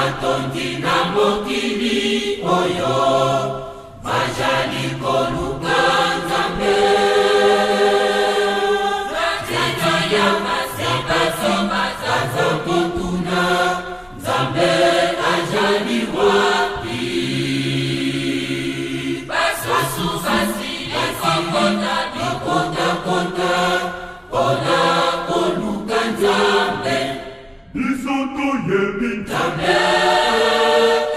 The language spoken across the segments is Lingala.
Batondi na mokili oyo bajali koluka Nzambe. Nzete ya masekaso bazazo kotuna Nzambe ajali wapi? Basusu basili kokota bikotakota mpona koluka Nzambe. Biso toyebi Nzambe,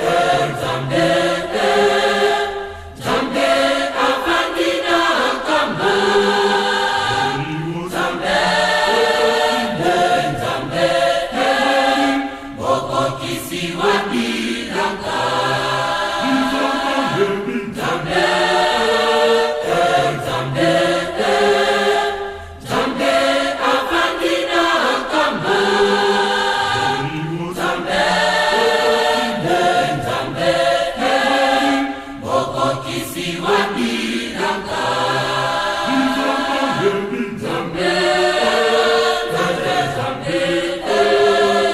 eh, Nzambe, eh, Nzambe avandi na nkamba. Nzambe, eh, Nzambe, eh, mokokisi wa bilaka. Biso toyebi Nzambe, eh, Nzambe, eh, Nzambe avandi na nkamba. Nzambe, eh, Nzambe, eh, mokokisi wa bilaka. Biso toyebi Nzambe, Nzambe, Nzambe, eh,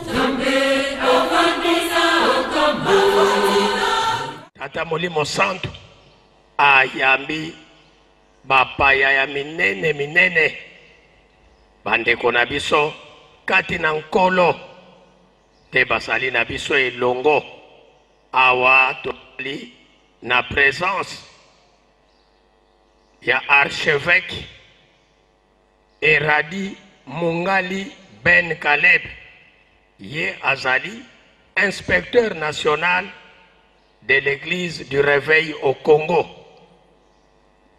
Nzambe avandi na nkamba. Tata Molimo Santu ayambi bapaya ya minene minene, bandeko na biso kati na Nkolo te bazali na biso elongo awa. Tozali na présence ya archevêque Eradi Mungali Ben Caleb, ye azali inspecteur national de l'église du réveil au Congo,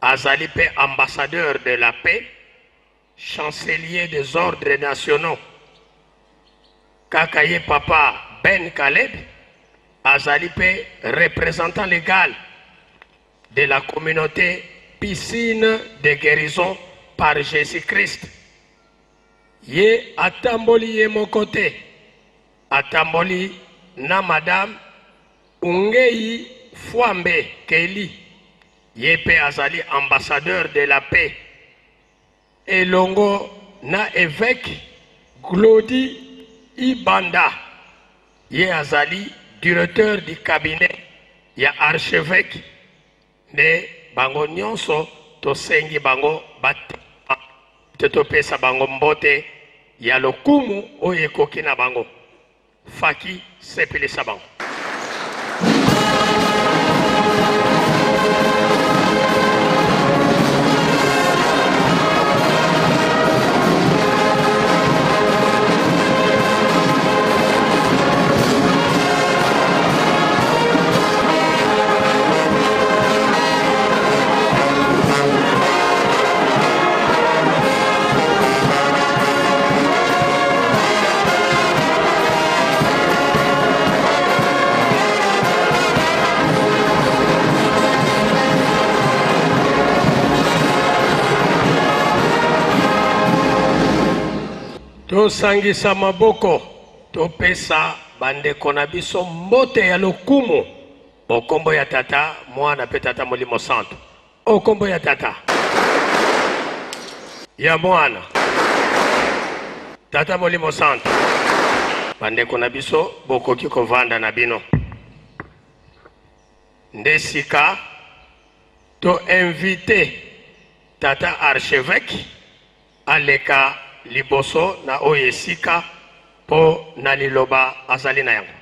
azali mpe ambassadeur de la paix, chancelier des ordres nationaux. Kaka ye papa Ben Caleb azali mpe représentant légal de la communauté piscine de guérison par Jésus-Christ. Ye atamboli ye moko te, atamboli na madame Ungei Fwambe Kelly, ye mpe azali ambassadeur de la paix, elongo na évêque Glody Ibanda, ye azali directeur du cabinet ya archevêque. Nde bango nyonso tosengi bango batelema te topesa bango mbote ya lokumu oyo ekoki na bango. Faki sepelisa bango. Tosangisa maboko, topesa bandeko na biso mbote ya lokumu o kombo ya Tata, Mwana pe Tata Molimo Santu. O kombo ya Tata, ya Mwana, Tata Molimo Santu. Bandeko na biso, bokoki kovanda na bino. Nde sika to invite Tata Archevêque aleka liboso na oyo esika mpo na liloba azali na yango.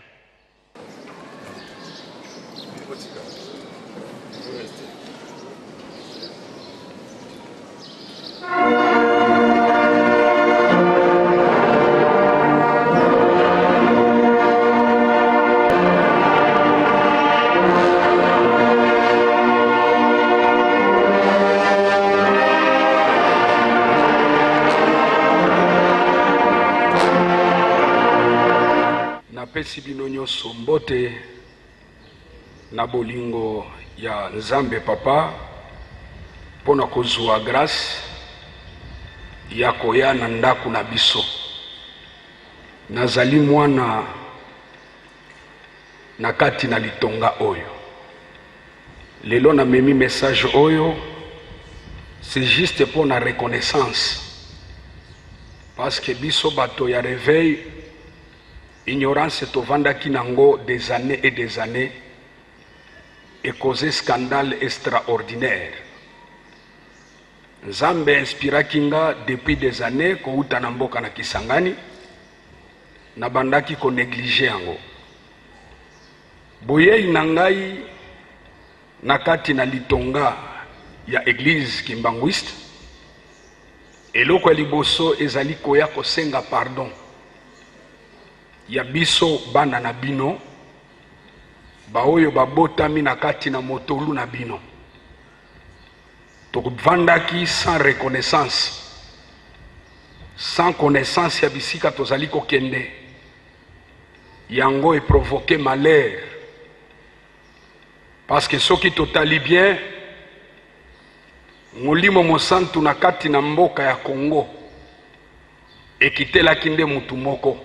Napesi bino nyonso mbote na bolingo ya Nzambe Papa mpo na kozwa grâce ya koya na ndako na biso. Nazali mwana na kati na litonga oyo. Lelo namemi message oyo, c'est juste mpo na reconnaissance, parce que biso bato ya reveil. Ignorance tovandaki nango des annees et des annees e causer scandale extraordinaire. Nzambe inspiraki nga depuis des annees kowuta na mboka na Kisangani, nabandaki ko negliger yango. Boyei na ngai na kati na litonga ya eglise kimbanguiste, eloko ya liboso ezali koya kosenga pardon ya biso bana na bino baoyo babotami na kati na motolu na bino. Tovandaki sans reconnaissance, sans connaissance ya bisika tozali kokende. Yango e provoquer malheur parce que soki totali bien Molimo Mosantu na kati na mboka ya Congo ekitelaki nde mutu moko,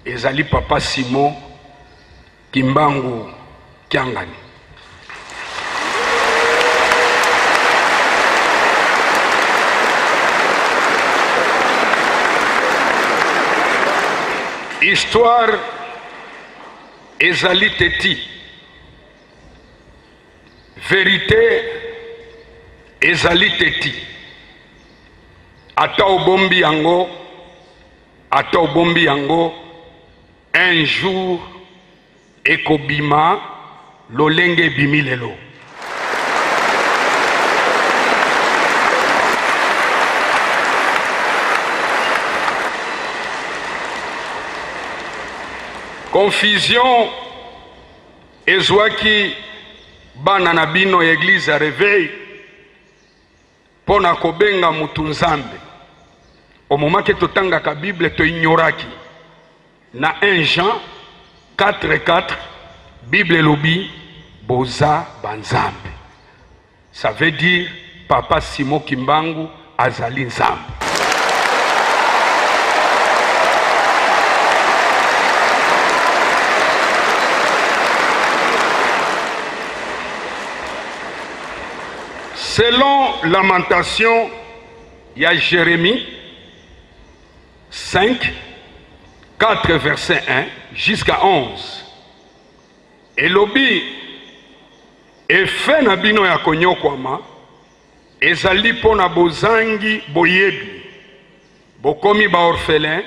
ezali Papa Simon Kimbangu Kiangani. Histoire ezali teti, verite ezali teti. Ata obombi yango, ata obombi yango, un jour ekobima lolenge ebimi lelo. Confusion ezwaki bana na bino ya eglise ya reveil mpo na kobenga mutu Nzambe. Au moment que totangaka Bible to ignoraki na 1 Jean 4:4 Bible elobi boza ba Nzambe. Ça veut dire Papa Simon Kimbangu azali Nzambe. Selon Lamentation ya Jeremie 5, 4 verset 1 jusqu'à 11, elobi efe na bino ya konyokwama ezali mpo na bozangi boyebi, bokomi ba orphelin,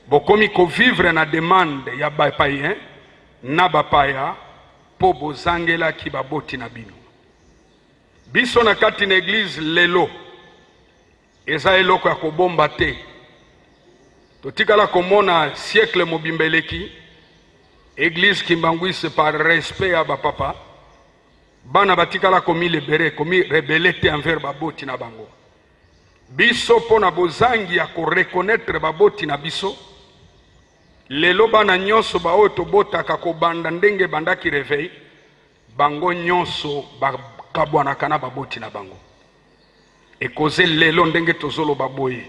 bokomi kovivre na demande ya ba païen na bapaya mpo bozangelaki baboti na bino. Biso na kati na eglise lelo eza eloko ya kobomba te. Totikala komona siècle mobimba eleki eglise kimbanguiste par respect ya ba papa bana batikala komi libere komi rebele te envers baboti na bango. Biso mpo na bozangi ya ko reconnaître baboti na biso lelo bana nyonso baoyo tobotaka kobanda ndenge ebandaki reveil Bango nyonso bakabwanaka na baboti na bango. Ekoze lelo ndenge tozoloba boye,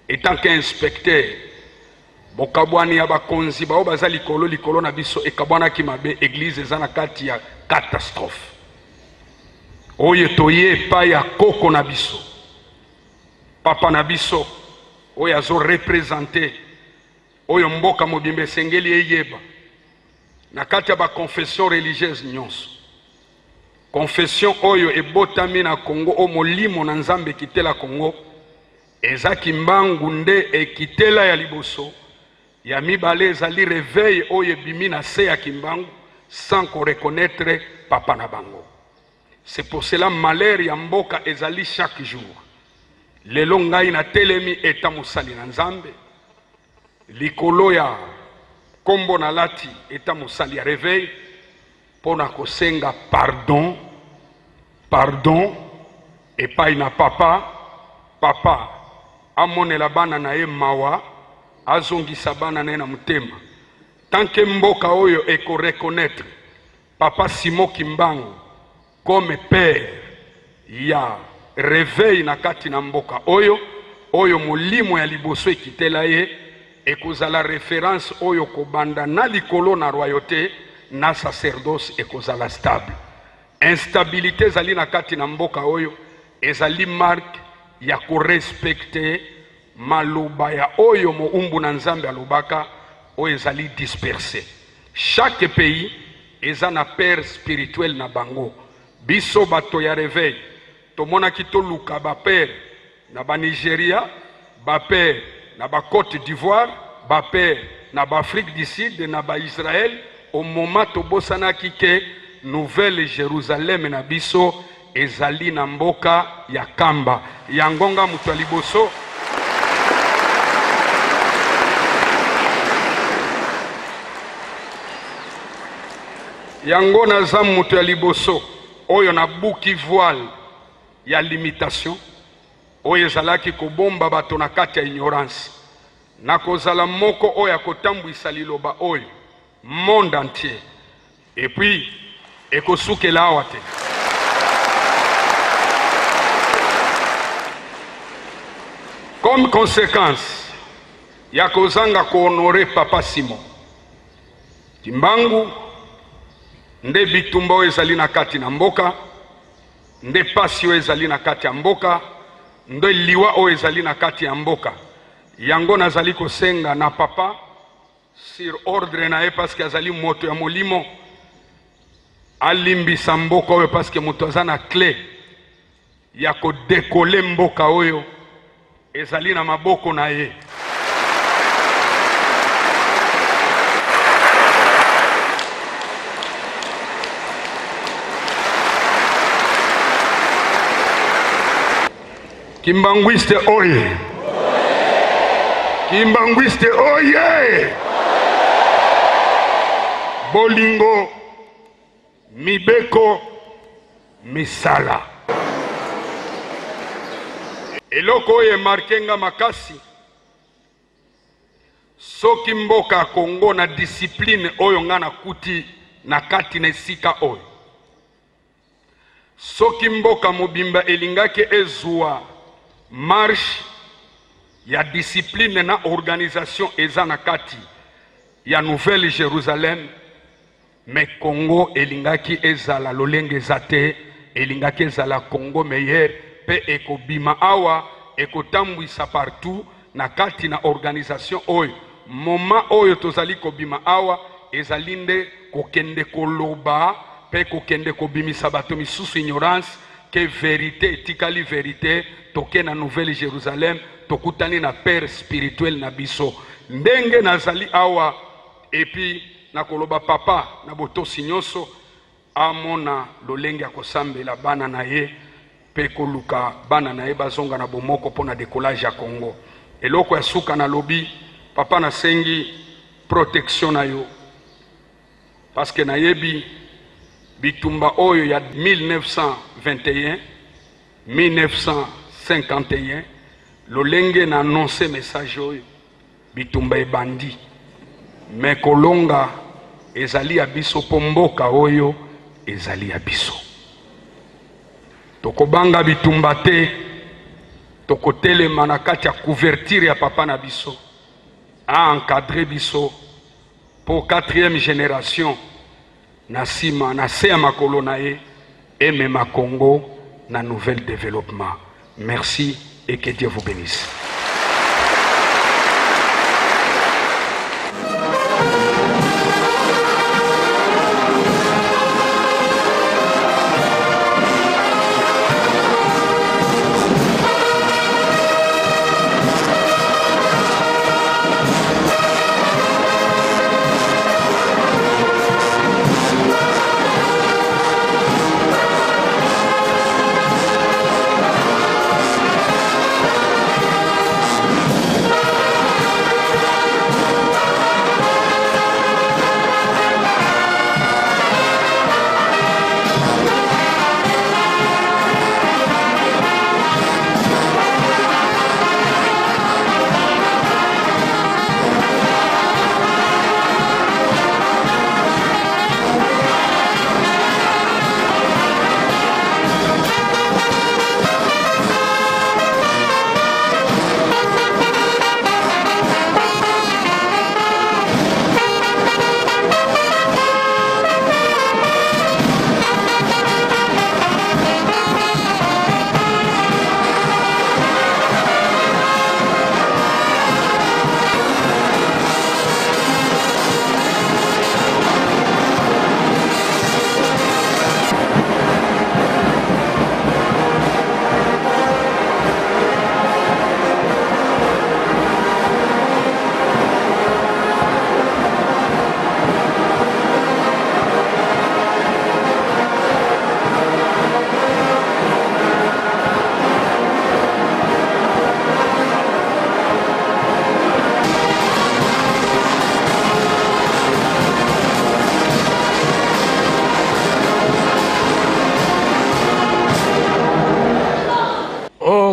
etant que inspecteur, bokabwani ya bakonzi baoyo baza likolo likolo na biso ekabwanaki mabe, eglise eza na kati ya catastrophe. Oyo toye epai ya koko na biso, papa na biso oyo azo representer oyo mboka mobimba esengeli eyeba na kati ya ba confession religieuse nyonso. Confession oyo ebotami na Congo, oyo molimo na Nzambe ekitela Congo, eza Kimbangu nde ekitela ya liboso. Ya mibale ezali reveil oyo ebimi na se ya Kimbangu sans ko reconnaître papa na bango. C'est pour cela malheur ya mboka ezali chaque jour. Lelo ngai na telemi eta mosali na Nzambe likolo ya kombo na lati eta mosali ya reveil mpo na kosenga pardon, pardon epai na papa. Papa amonela bana na ye mawa, azongisa bana na ye na motema. Tant que mboka oyo eko reconnaître Papa Simon Kimbangu comme père ya reveil na kati na mboka oyo, oyo molimo ya liboso ekitela ye, ekozala reference oyo kobanda na likolo na royauté na sacerdoce ekozala stable. Instabilité ezali na kati na mboka oyo ezali marque ya ko respecter maloba ya oyo moumbu na Nzambe alobaka. oyo ezali disperse. Chaque pays eza na père spirituel na bango. Biso bato ya reveil tomonaki toluka ba père na ba Nigeria, ba père na ba Cote d'Ivoire, ba père na ba Afrique du Sud, na ba Israël. Au moment tobosanaki ke Nouvelle Jérusalem na biso ezali na mboka ya Kamba. Yango nga moto ya liboso yango naza moto ya liboso oyo nabuki voile ya limitation oyo ezalaki kobomba bato na kati ya ignorance. Nakozala moko oyo akotambwisa liloba oyo monde entier, et puis ekosukela awa te. Comme conséquence ya kozanga kohonore Papa Simon Kimbangu, nde bitumba oyo ezali na kati na mboka, nde pasi oyo ezali na kati ya mboka, nde liwa oyo ezali na kati ya mboka. Yango nazali kosenga na papa sur ordre na ye, parce que azali moto ya molimo, alimbisa mboka oyo, parce que moto aza na clé ya kodekole mboka oyo ezali na maboko na ye. Kimbanguiste oye! Kimbanguiste oye! Bolingo, mibeko, misala. Eloko oyo emarke nga makasi, soki mboka ya Congo na discipline oyo nga nakuti na kati na esika oyo, soki mboka mobimba elingaki ezwa marche ya discipline na organisation eza na kati ya Nouvelle Jérusalem, mais Congo elingaki ezala lolenge eza te, elingaki ezala Congo meilleur, pe ekobima awa ekotambwisa partout na kati na organisation oyo. Moment oyo tozali kobima awa ezali nde kokende koloba pe kokende kobimisa bato misusu ignorance ke verite etikali verite. Toke na Nouvelle Jérusalem, tokutani na père spirituel na biso ndenge nazali awa. Epi nakoloba papa na botosi nyonso amona lolenge ya kosambela bana na ye pe koluka bana na ye bazonga na bomoko mpo na décollage ya Congo. Eloko ya suka nalobi, papa, nasengi protection na yo, parce que nayebi bitumba oyo ya 1921 1951, lolenge na annonce message oyo, bitumba ebandi, me kolonga ezali ya biso, mpo mboka oyo ezali ya biso. Tokobanga bitumba te, tokotelema na kati ya couverture ya papa na biso, a encadre biso mpo 4e génération na nsima na se ya makolo na ye emema Congo na nouvel développement. Merci et que Dieu vous bénisse.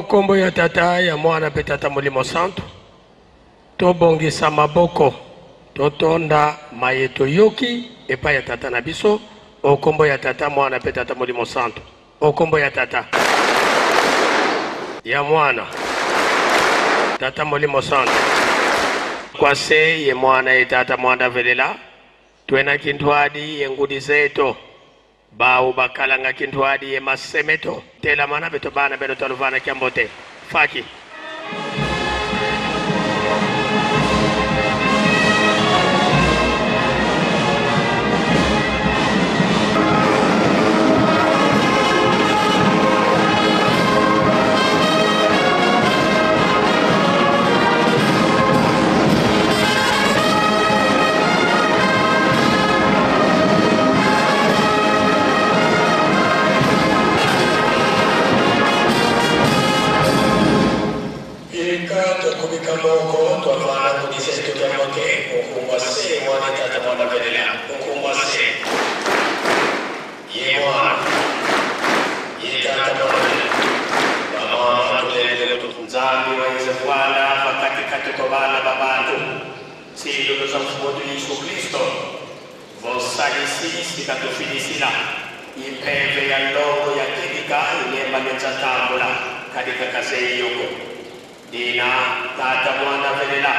Nkombo ya Tata, ya Mwana mpe Tata Molimo Santu, tobongisa maboko, totonda maye toyoki epai ya Tata na biso. O nkombo ya Tata, Mwana mpe Tata Molimo Santu. O nkombo ya Tata, ya Mwana, Tata Molimo Santu. Kwase ye Mwana ye Tata Mwanda velela twena kintwadi ye ngudi zeto Bawu bakalanga kintuadi ye masemeto telamana beto bana beno taluvana kiambote faki. Ika tokubika moko twavana kudisa eto kya moke okumbwa se mwana tata mwana velela okumbwa se ye mwana ye tata mwana velela bamama tulelele Nzambi wayenze bwana vakatikati kwa bana ba bantu tsilulu za mfumu wetu Yesu Kristo vosalisi sikatufinisila impeve ya longo ya kidika ilemba nenzatambula kadika kazeyiyoko dina tata mwana velela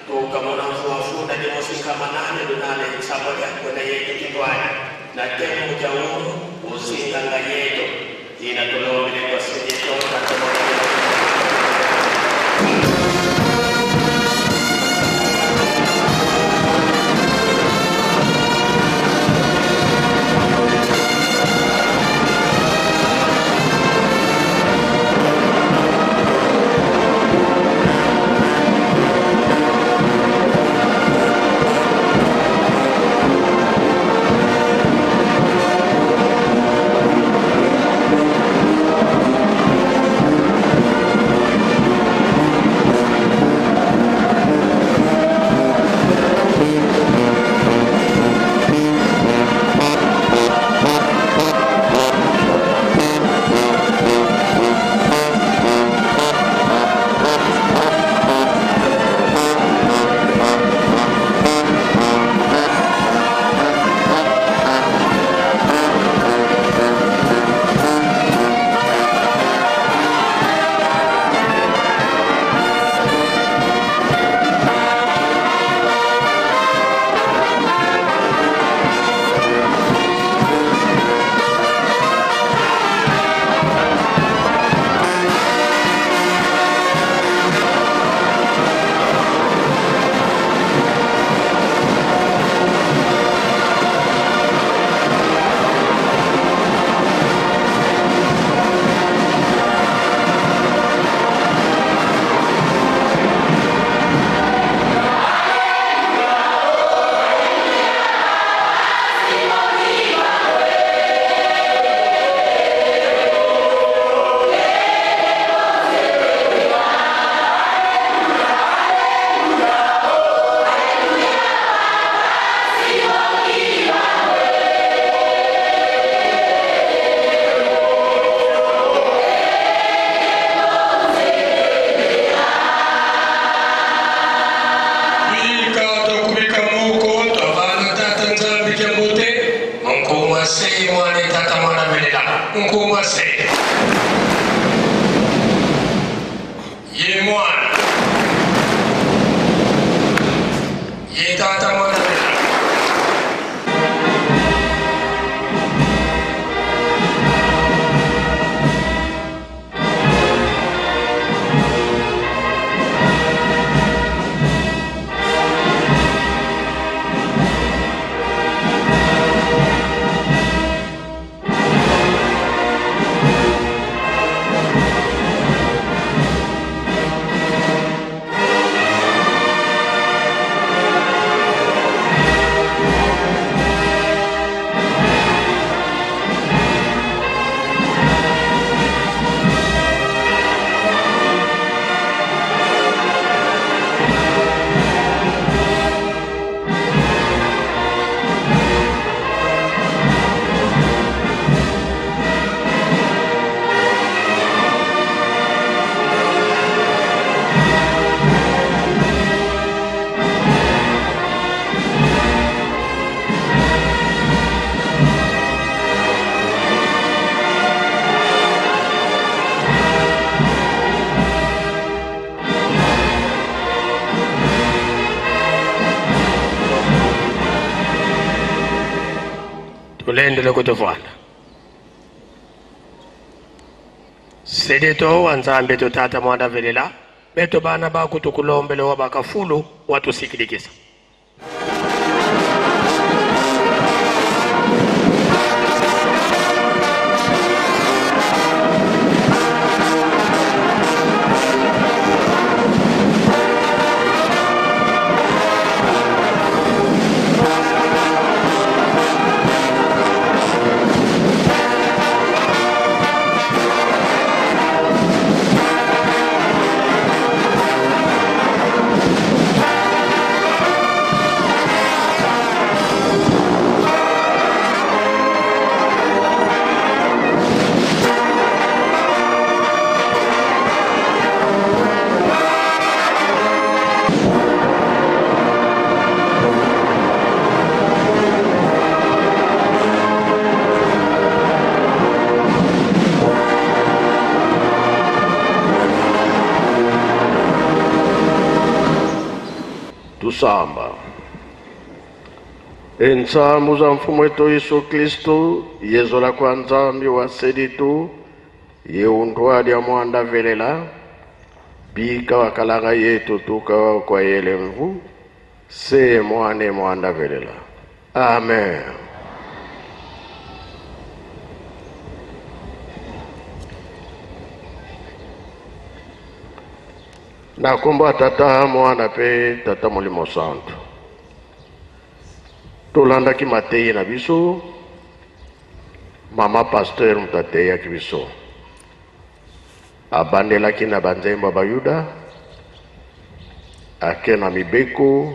tukamona mfuafunda dimosinkamanane lunane nsamoya kwena yetu kitwani na temu jauru usinganga yetu dina tulombele kwa sinyeto tata mwana velela. Bika tokubika moko twavana tata Nzambi kya mbote nkuma se mwana tata mwana velela nkuma se ye mwana ye tata mwana velela. Tulendele kutuvwanda Sedeto wa Nzambe tutata mwanda velela beto bana baku tukulombele wa bakafulu watusikilikisa. Tusamba. Entsambu za mfumu wetu Yesu Kristu yezola kwa Nzambi wa seditu yeundwa lya mwanda velela bika wakalaga yetu tuka kwa yele mvu se mwane mwanda velela. Amen. Na kombo ya Tata, Mwana mpe Tata Molimo Santu. Tolandaki mateyi na biso, mama pasteur moto ateyaki biso. Abandelaki na banzembo ya Bayuda, ake na mibeko,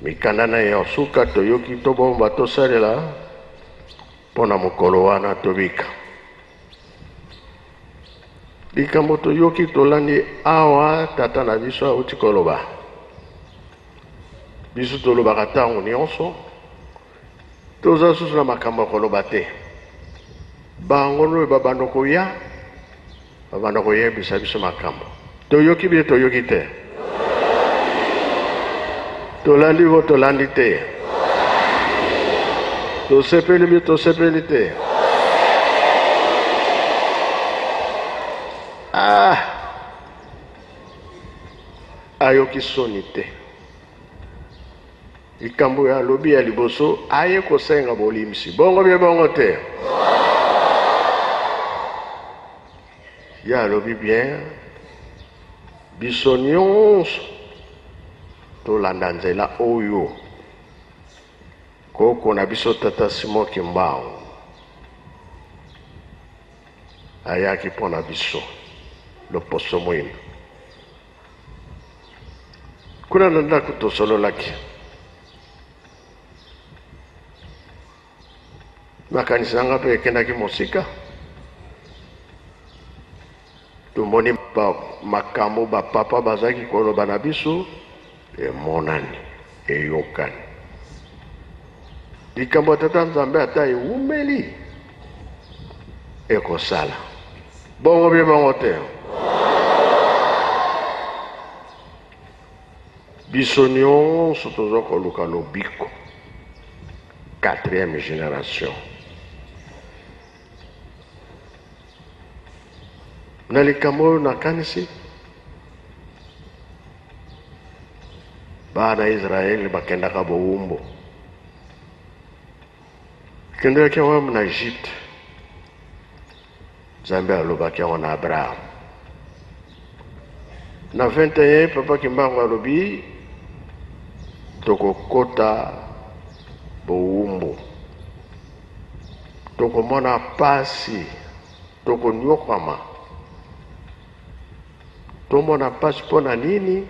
mikanda na ye ya suka toyoki tobomba tosalela mpo na mokolo wana tobika. Likambo toyoki tolandi awa tata na biso auti koloba. Biso tolobaka ntango nyonso, toza susu na makambo ya koloba te. Bango oyo babanda koya, babanda koyebisa biso makambo. Toyoki bie toyoki te. Tolandi bo tolandi te. Tosepeli bie tosepeli te. Ah! Ayoki soni te. Likambo ya alobi ya liboso aye kosenga bolimisi. Bongo bie bongo te. Ya alobi bien biso nyonso tolanda nzela oyo koko na biso tata Simon Kimbangu ayaki mpo na biso loposo moyindo. Kuna na ndako tosololaki, makanisi na nga mpe ekendaki mosika. Tomoni ba makambo ba papa bazalaki koloba na biso emonani, eyokani. Likambo ya Tata Nzambe ata ewumeli ekosala bongo bie bongo te. Biso nyonso toza koluka lobiko, quatrième génération. Na likambo oyo nakanisi bana ya Israele bakendaka bowumbu, kendelaki yango na Egypte. Nzambe alobaki yango na Abraham. Na 21 Papa Kimbangu alobi tokokota bowumbu, tokomona pasi, tokonyokwama. Tomona pasi mpo na nini?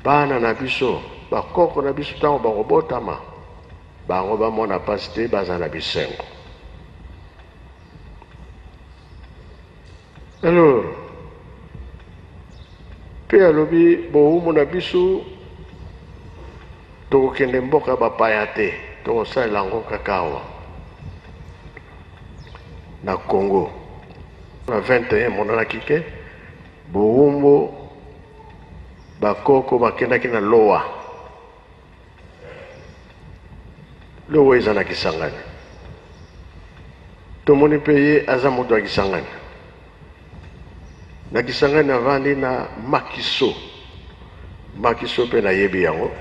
Bana na biso, bakoko na biso ntango bakobotama, bango bamona pasi te, baza na bisengo. Alors, mpe alobi bowumbu na biso tokokende mboka bapaya te, tokosalela yango kaka awa na Congo. Na 21 emonanaki ke bowumbu bakoko bakendaki na Loa. Lowo eza na Kisangani. Tomoni mpe ye aza moto ya Kisangani. Na Kisangani avandi na Makiso. Makiso mpe nayebi yango.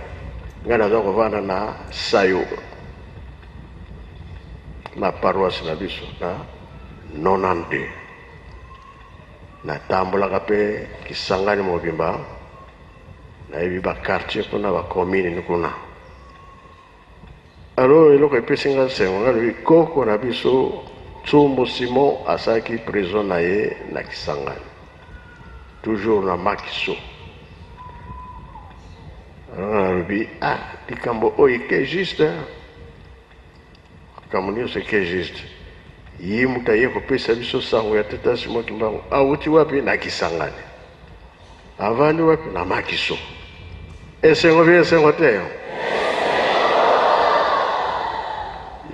Ngai naza kovanda na Sayo na paroisse na biso na 92. Natambolaka mpe Kisangani mobimba, nayebi ba quartier kuna, ba commune kuna. Alors eloko epesi nga nsengo, nga lobi koko na biso Tsumbu Simon asalaki prison na ye na Kisangani, toujours na Makiso. Alors nga nalobi ah, likambo oyo eke juste, likambo nyonso eke juste. Ye moto aye kopesa biso sango ya tata Simon Kimbangu awuti wapi? Na Kisangani. Avandi wapi? Na Makiso. Esengo bi esengo te?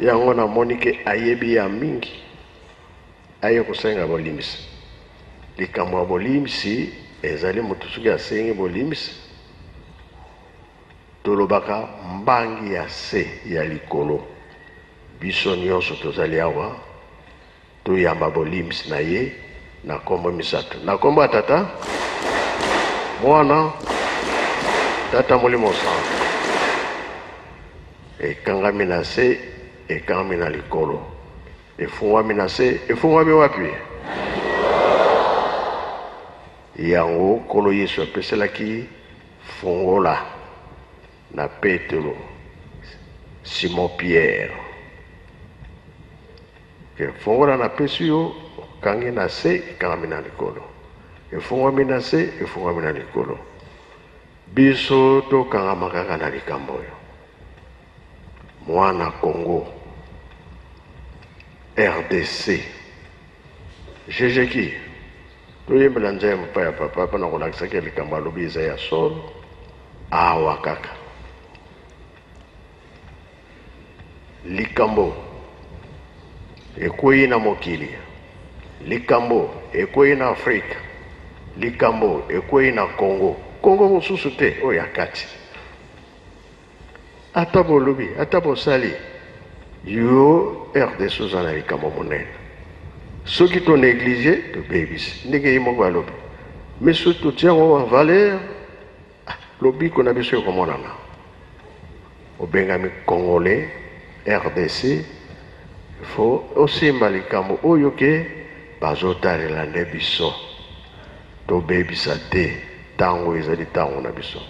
Yango namoni ke ayebi ya mingi, aye kosenga bolimbisi. Likambo ya bolimbisi ezali moto soki asengi bolimbisi, tolobaka mbangi ya se ya likolo. Biso nyonso tozali awa toyamba bolimbisi na ye na kombo misato, na kombo ya Tata, Mwana, Tata Molimo Santu. Ekangami na se, ekangami na likolo, efungwami na se, efungwami wapi? Yango Nkolo Yesu apeselaki fungola na Petelo, Simon Pierre. Ke fongola napesi yo, okangi na se, ekangami na likolo. Efungwami na se, efungwami na likolo. Biso tokangama kaka na likambo oyo. Mwana Congo, RDC, GGki, toyembela nzembo epai ya papa mpo na kolakisaki likambo alobi eza ya solo awa kaka. Likambo ekweyi na mokili, likambo ekweyi na Afrika, likambo ekweyi na Congo. Congo mosusu te, oyo ya kati. Ata bolobi, ata bosali, yo RDC oza na likambo monene. Soki to néglige, tobebisi. Ndenge ye moko alobi. Mais soki totia yango en valeur, lobiko na biso ekomonana. Obengami Congolais, RDC, faut osimba likambo oyo ke bazotalela nde biso. Tobebisa te, tango ezali tango na biso.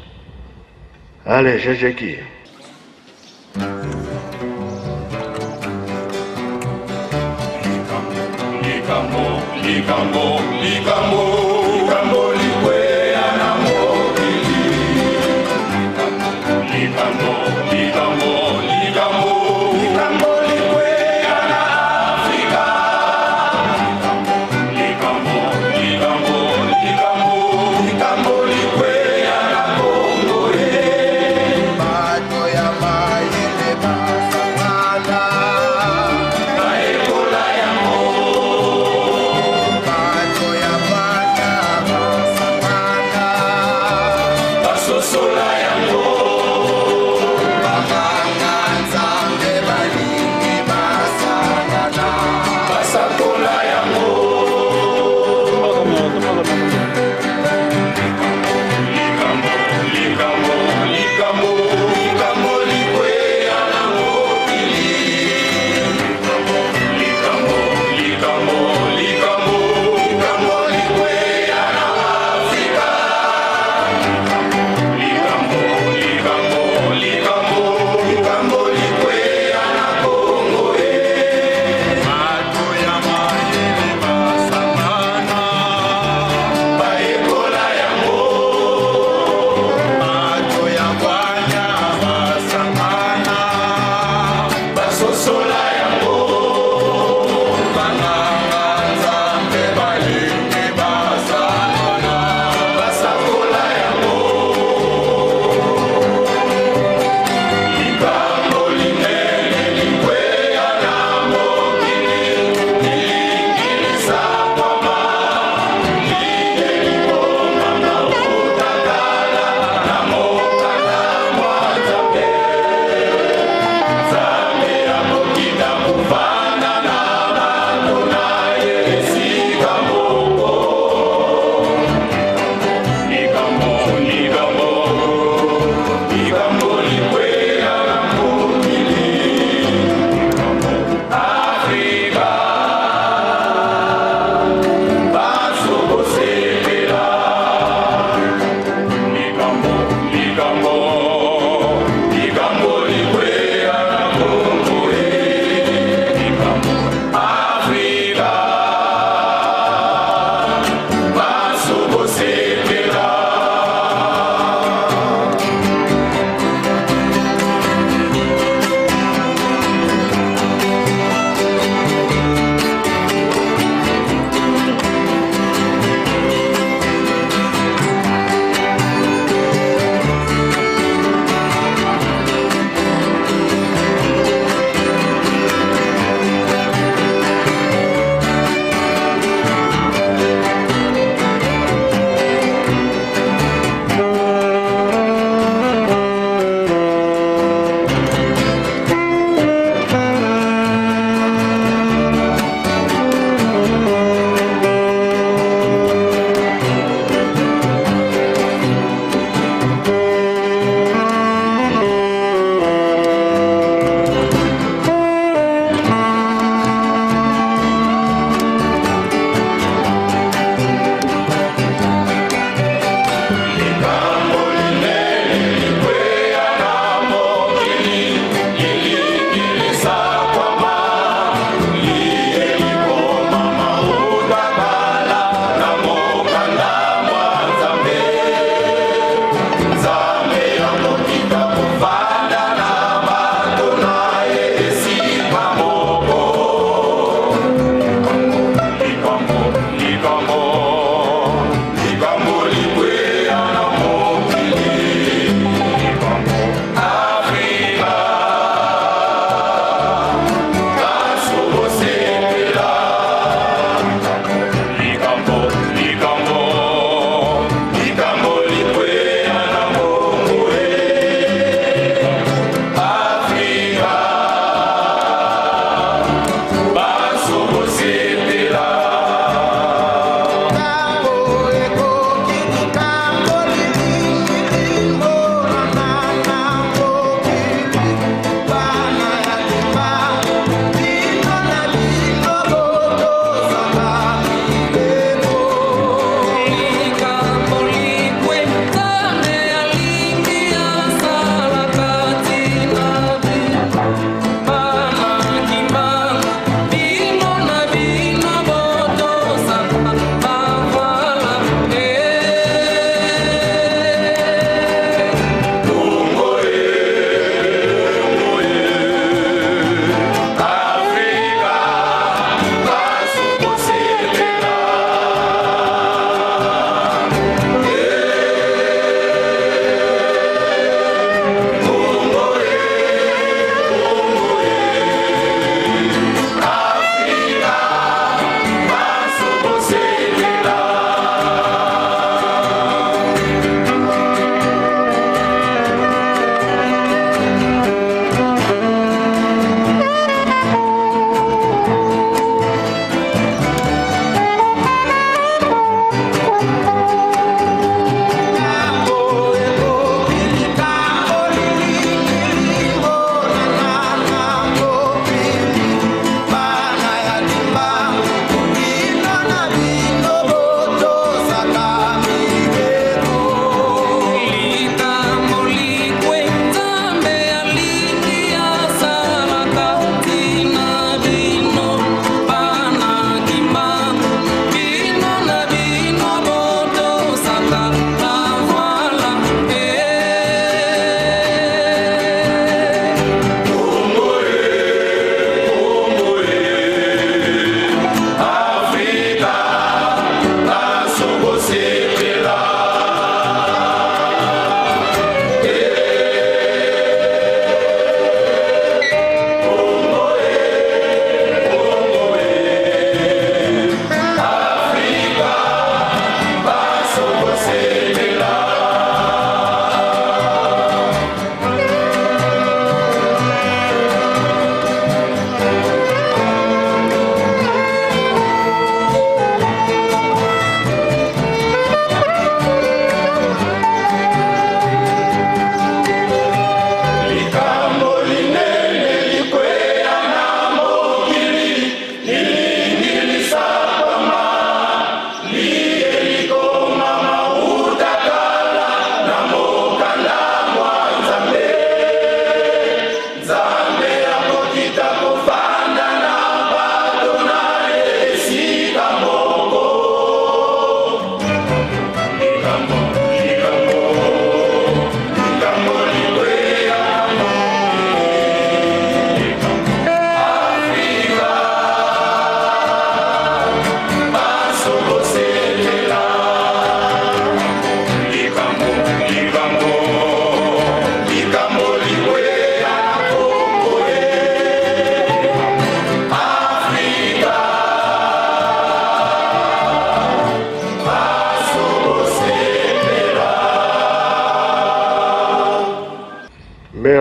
Allez, GGki. Likambo, likambo, likambo, likambo likweya na mokili. Likambo, likambo, likambo, likambo likweya na Afrika. Likambo, likambo, likambo, likambo likweya na Kongo. Bato ya mayele basangana, Bayekola yango. Bato ya bana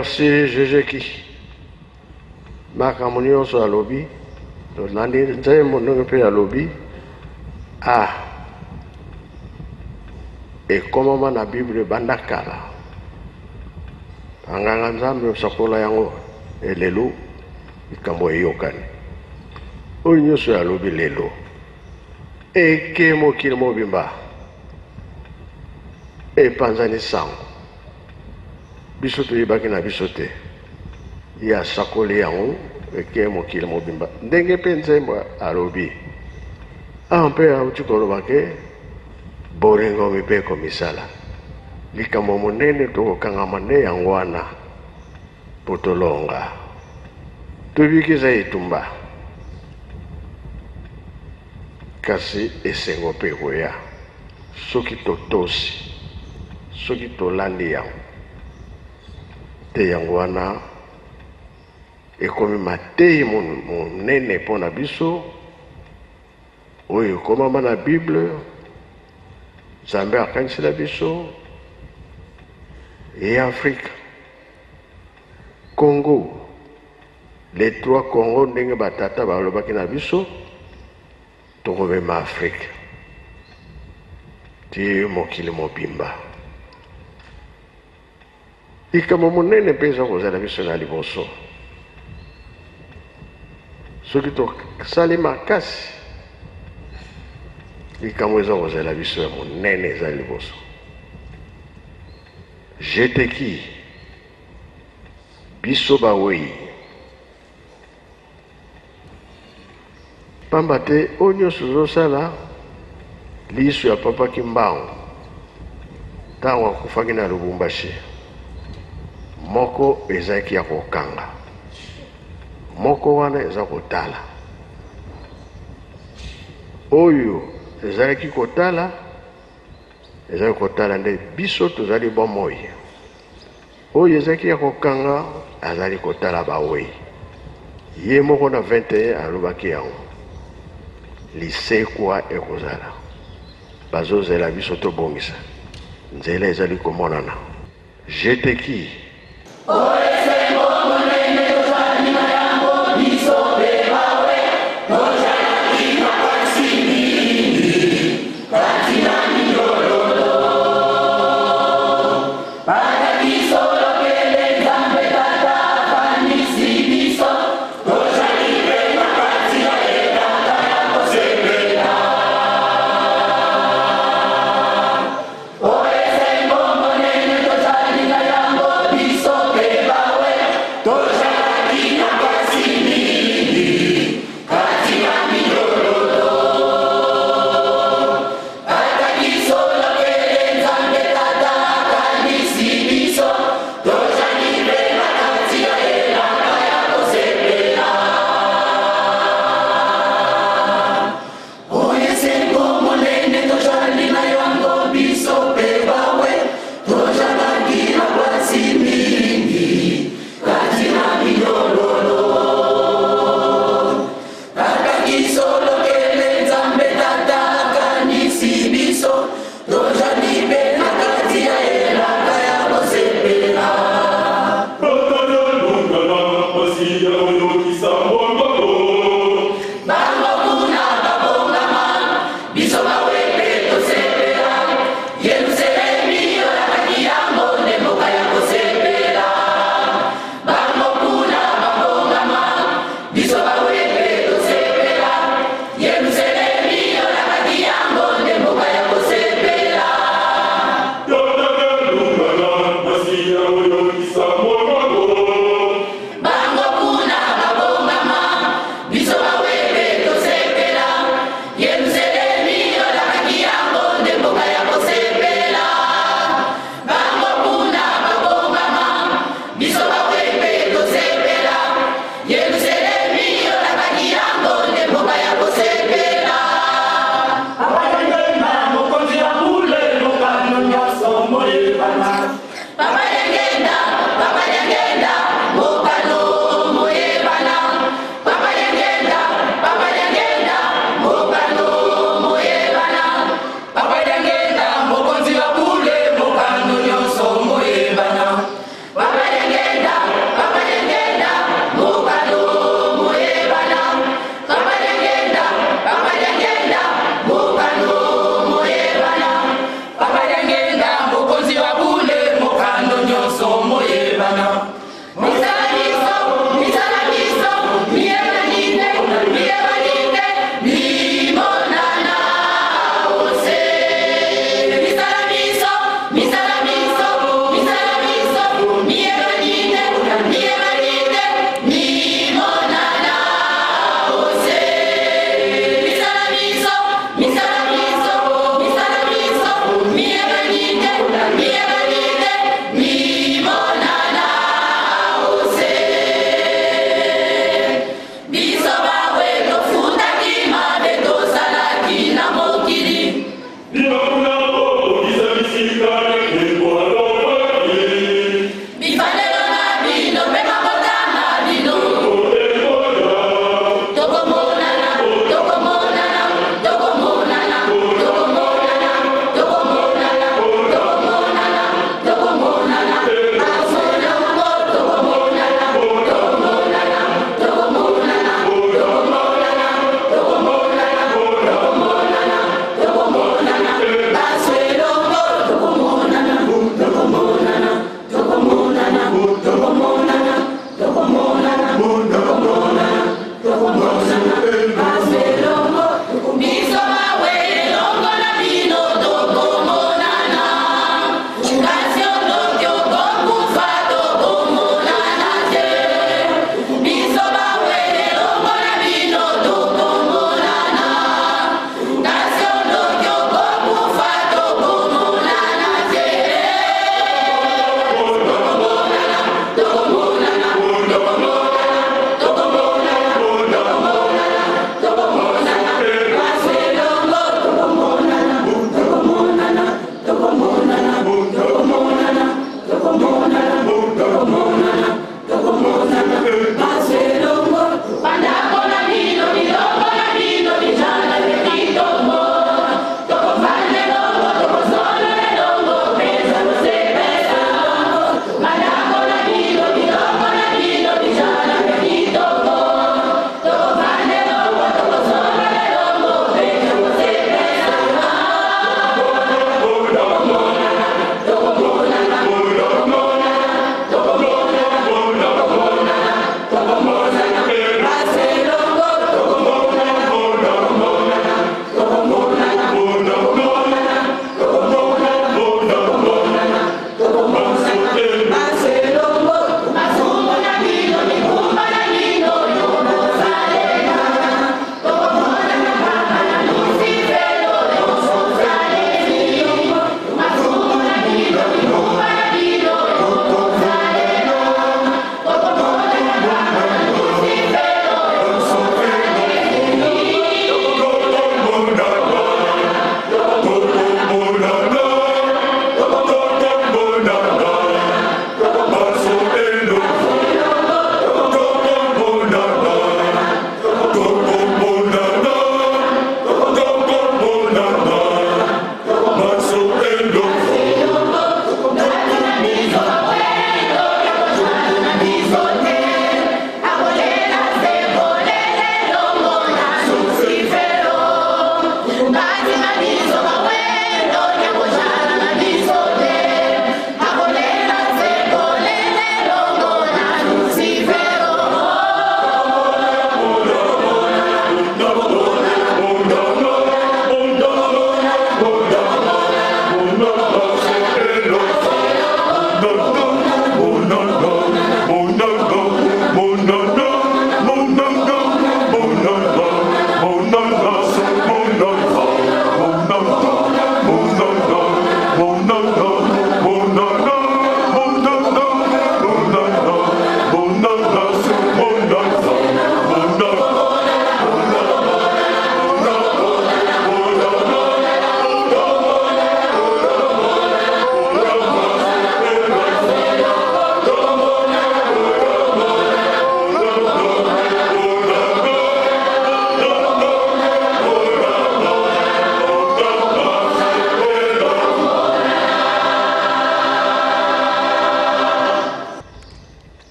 Merci Jejeki. Makambo nyonso alobi, tolandi nzembo ndenge mpe alobi, ah ekomama na Bible banda kala. Banganga Nzambe osakola yango elelo likambo eyokani. Oyo nyonso alobi lelo eke mokili mobimba epanzani sango. Biso toyebaki na biso te. Ye asakoli yango eke mokili mobimba. Ndenge mpe nzembo alobi. Awa mpe auti koloba ke bolingo mibeko misala. Likambo monene tokokangama nde yango wana mpo tolonga. Toyebi eza etumba, kasi esengo mpe ekoya soki totosi, soki tolandi yango te. Yango wana ekomi mateyi monene mpo na biso oyo ekomama na Bible. Nzambe akanisela biso ye Afrika, Congo, les trois Congo, ndenge batata balobaki na biso, tokomema Afrika ti mokili mobimba. Likambo monene mpe eza kozala biso na liboso, soki tosali makasi, likambo eza kozala biso ya monene eza liboso. Jeteki biso bawei, pamba te oyo nyonso ozosala, liso ya Papa Kimbangu ntango akufaki na Lubumbashi, moko ezalaki ya kokanga, moko wana eza kotala. Oyo ezalaki kotala, ezalaki kotala nde biso tozali bomoi. Oyo ezalaki ya kokanga, azali kotala bawei. Ye moko na 21 alobaki yango, lisekwa ekozala, bazozela biso tobongisa nzela, ezali komonana. Jeteki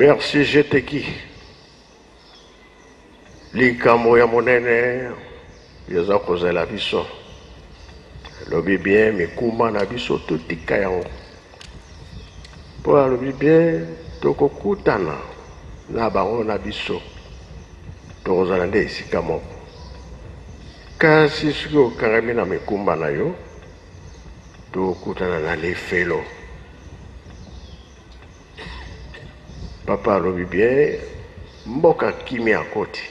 Merci Jeteki. Likambo ya monene eza kozela biso. Alobi bien mikumba na biso totika yango. Mpo alobi bien tokokutana na bango na biso. Tokozala nde esika moko. Kasi soki okangami na mikumba na yo, tokokutana na lifelo. Papa alobi bien mboka kimia akoti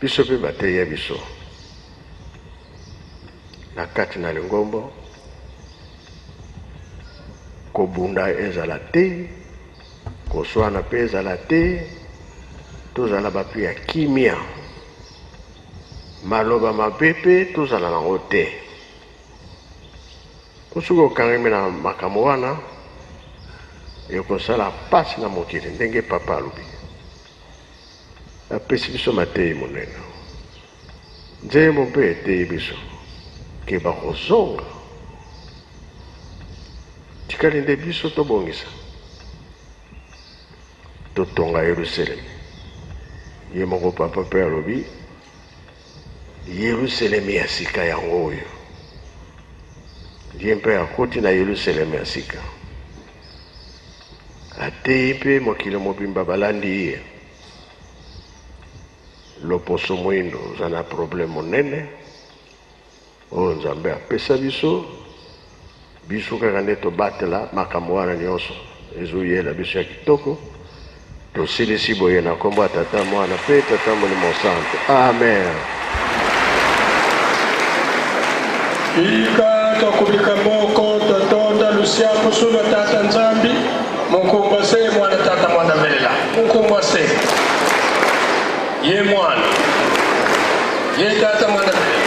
biso mpe bateya biso na kati na lingombo kobunda ezala te koswana mpe ezala te tozala bato ya kimia maloba mabe mpe tozala nango te Po soki okangami na makambo wana, ekosala pasi na mokili ndenge papa alobi. Apesi biso mateyi monene. Nzembo mpe eteyi biso ke bakozonga. Tikali nde biso tobongisa, totonga Yerusalemi. Ye moko papa mpe alobi Yerusalemi ya sika yango oyo. Ye mpe akoti na Yerusalemi ya sika. Ateyi mpe mokili mobimba balandi ye. Loposo moindo oza na problème monene oyo Nzambe apesa biso. Biso kaka nde tobatela makambo wana nyonso ezoyela biso ya kitoko. Tosilisi boye na nkombo ya Tata, Mwana mpe Tata Molimo Santu. Amen. Ika tokubika moko totonda lusia kusula tata Nzambi munkumbwa se mwana tata mwana velela munkumbwa se ye mwana ye tata mwana velela.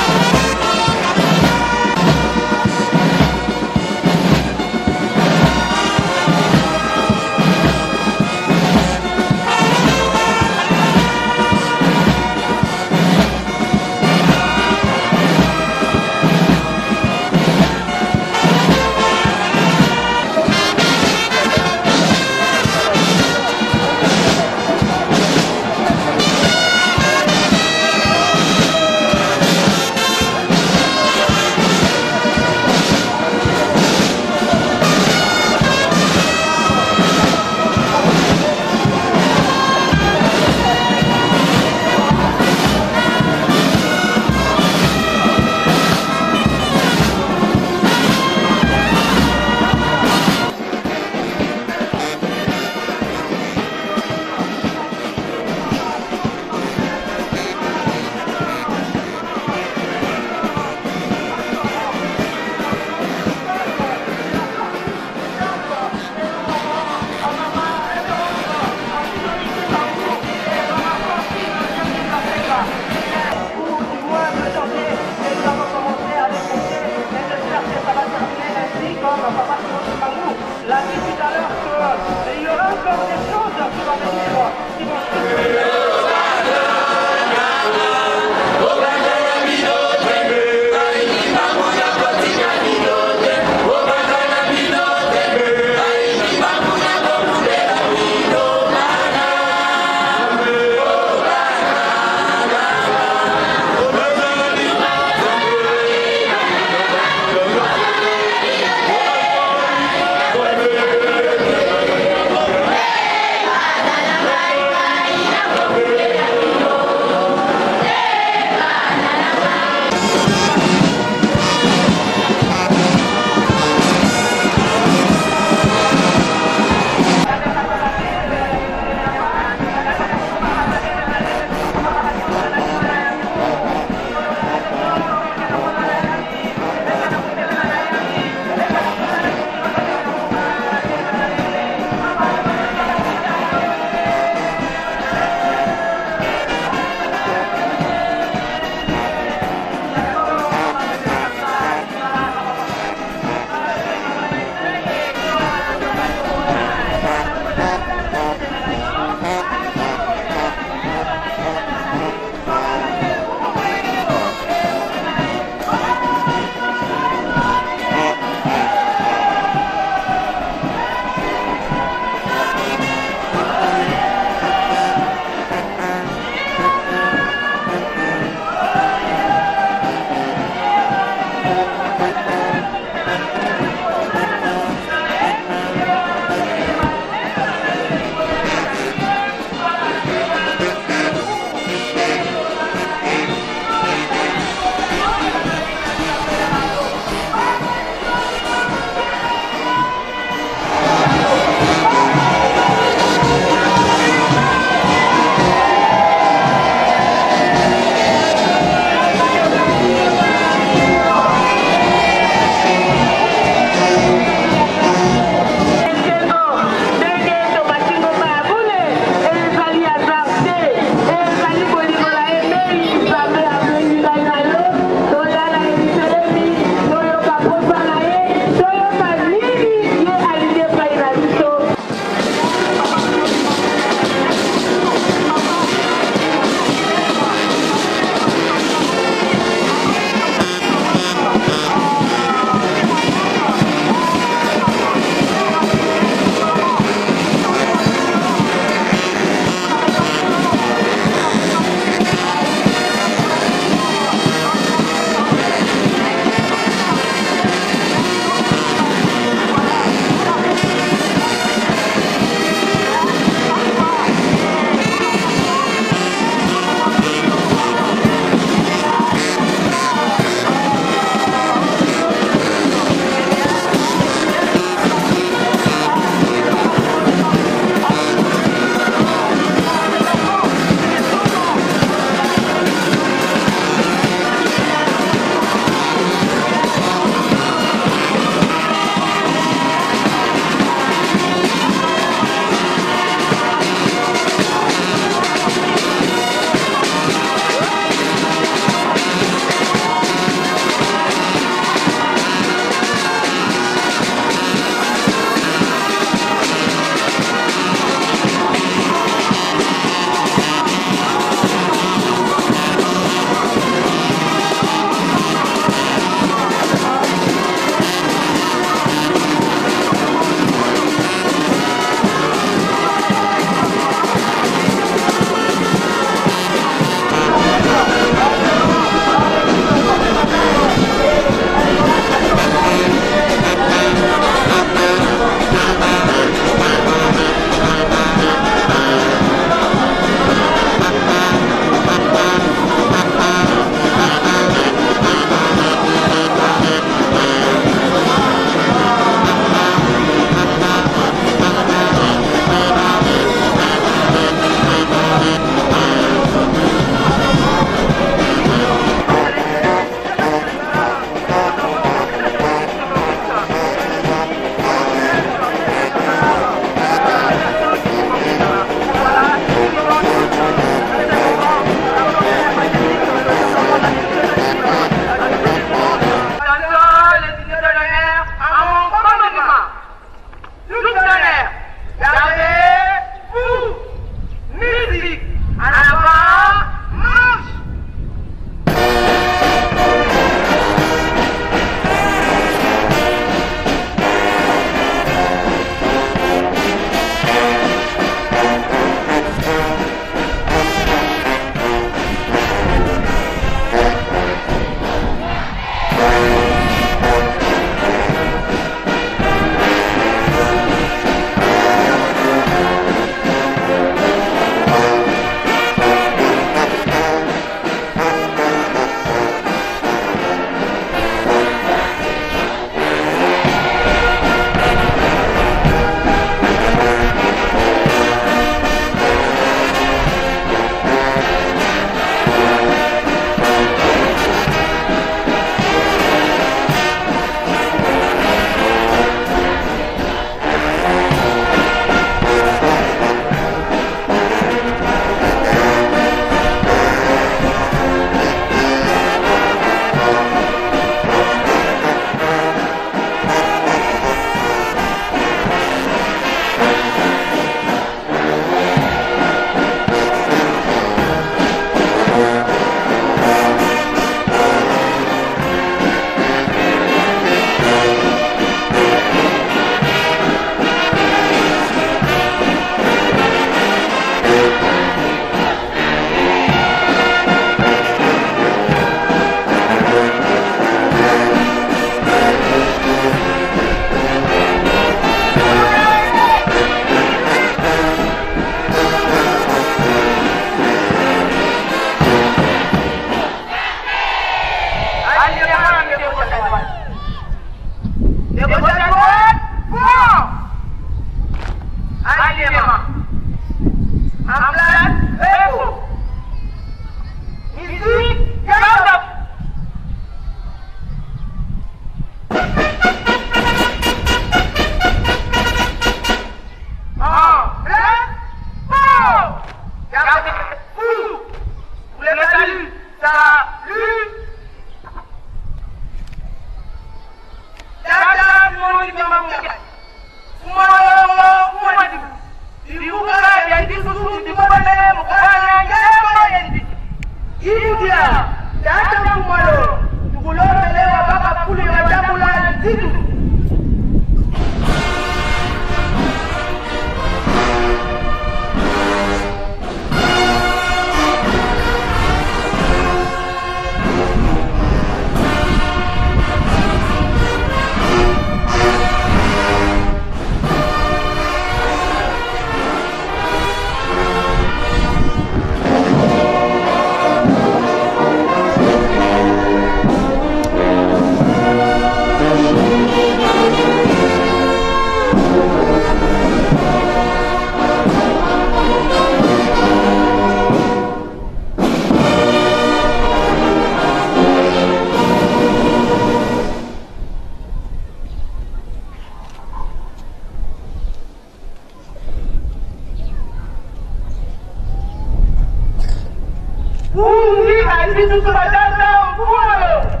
Kungi alisusu batata mfulu.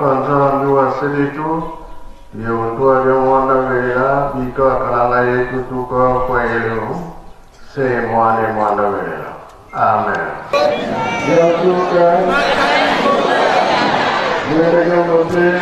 kwa Nzambi wa selitu yeuntua lya mwana velela bika wakalala yetu tuka kwa eleu se mwane mwana velela. Amen. Yatuka Mwende.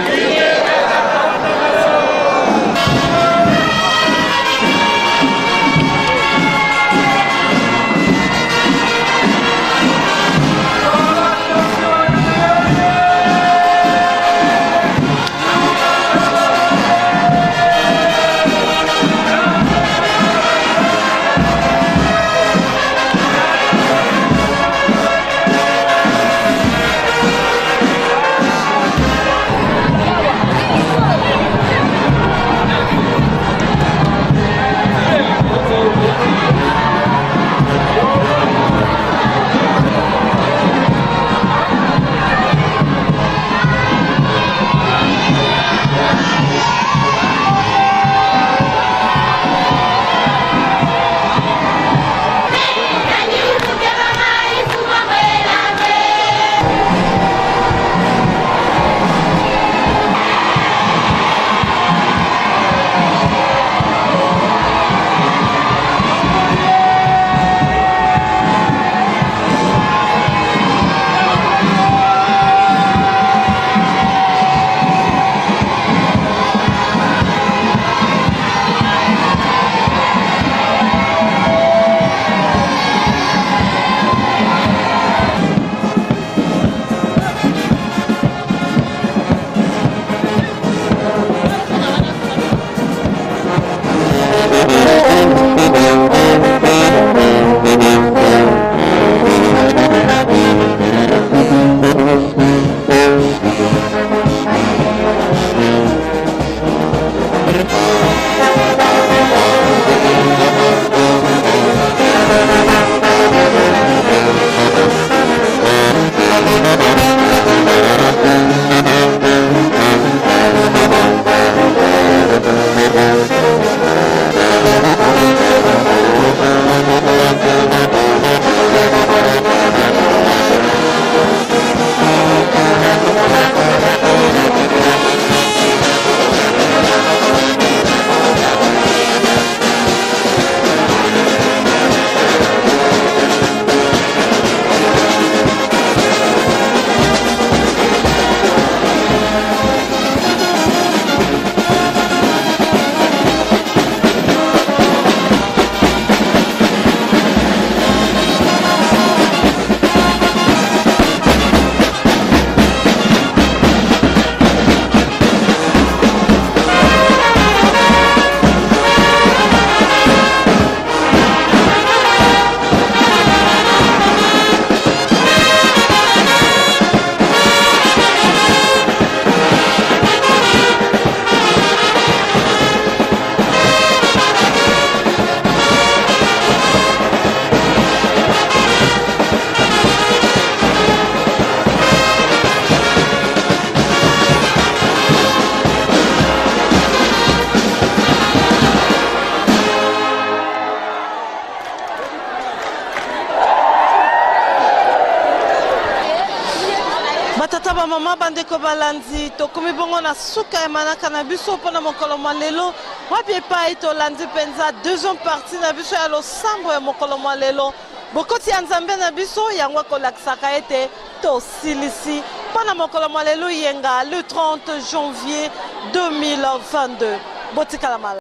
Batata, bamama, bandeko balandi, tokomi bongo na suka ya manaka na biso mpona mokolo mwa lelo. Wapi epai tolandi mpenza deuxième partie na biso ya losambo ya mokolo mwa lelo. Bokoti ya Nzambe na biso yango ekolakisaka ete tosilisi mpo na mokolo mwa lelo, yenga le 30 janvier 2022. Botikala malamu.